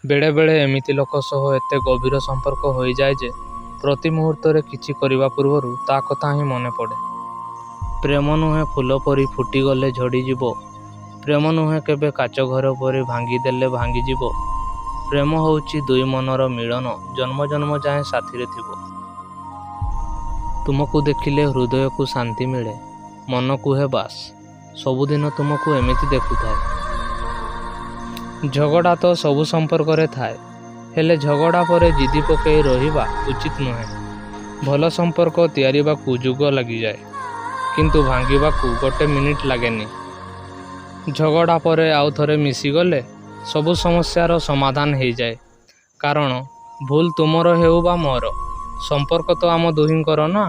ବେଳେବେଳେ ଏମିତି ଲୋକ ସହ ଏତେ ଗଭୀର ସମ୍ପର୍କ ହୋଇଯାଏ ଯେ ପ୍ରତି ମୁହୂର୍ତ୍ତରେ କିଛି କରିବା ପୂର୍ବରୁ ତା କଥା ହିଁ ମନେ ପଡ଼େ। ପ୍ରେମ ନୁହେଁ ଫୁଲ ପରି ଫୁଟିଗଲେ ଝଡ଼ିଯିବ। ପ୍ରେମ ନୁହେଁ କେବେ କାଚ ଘର ପରି ଭାଙ୍ଗିଦେଲେ ଭାଙ୍ଗିଯିବ। ପ୍ରେମ ହେଉଛି ଦୁଇ ମନର ମିଳନ, ଜନ୍ମ ଜନ୍ମ ଯାଏଁ ସାଥିରେ ଥିବ। ତୁମକୁ ଦେଖିଲେ ହୃଦୟକୁ ଶାନ୍ତି ମିଳେ। ମନ କୁହେ ବାସ୍, ସବୁଦିନ ତୁମକୁ ଏମିତି ଦେଖୁଥାଏ। ଝଗଡ଼ା ତ ସବୁ ସମ୍ପର୍କରେ ଥାଏ, ହେଲେ ଝଗଡ଼ା ପରେ ଜିଦି ପକେଇ ରହିବା ଉଚିତ ନୁହେଁ। ଭଲ ସମ୍ପର୍କ ତିଆରିବାକୁ ଯୁଗ ଲାଗିଯାଏ, କିନ୍ତୁ ଭାଙ୍ଗିବାକୁ ଗୋଟେ ମିନିଟ୍ ଲାଗେନି। ଝଗଡ଼ା ପରେ ଆଉ ଥରେ ମିଶିଗଲେ ସବୁ ସମସ୍ୟାର ସମାଧାନ ହେଇଯାଏ। କାରଣ ଭୁଲ ତୁମର ହେଉ ବା ମୋର, ସମ୍ପର୍କ ତ ଆମ ଦୁହିଁଙ୍କର ନା।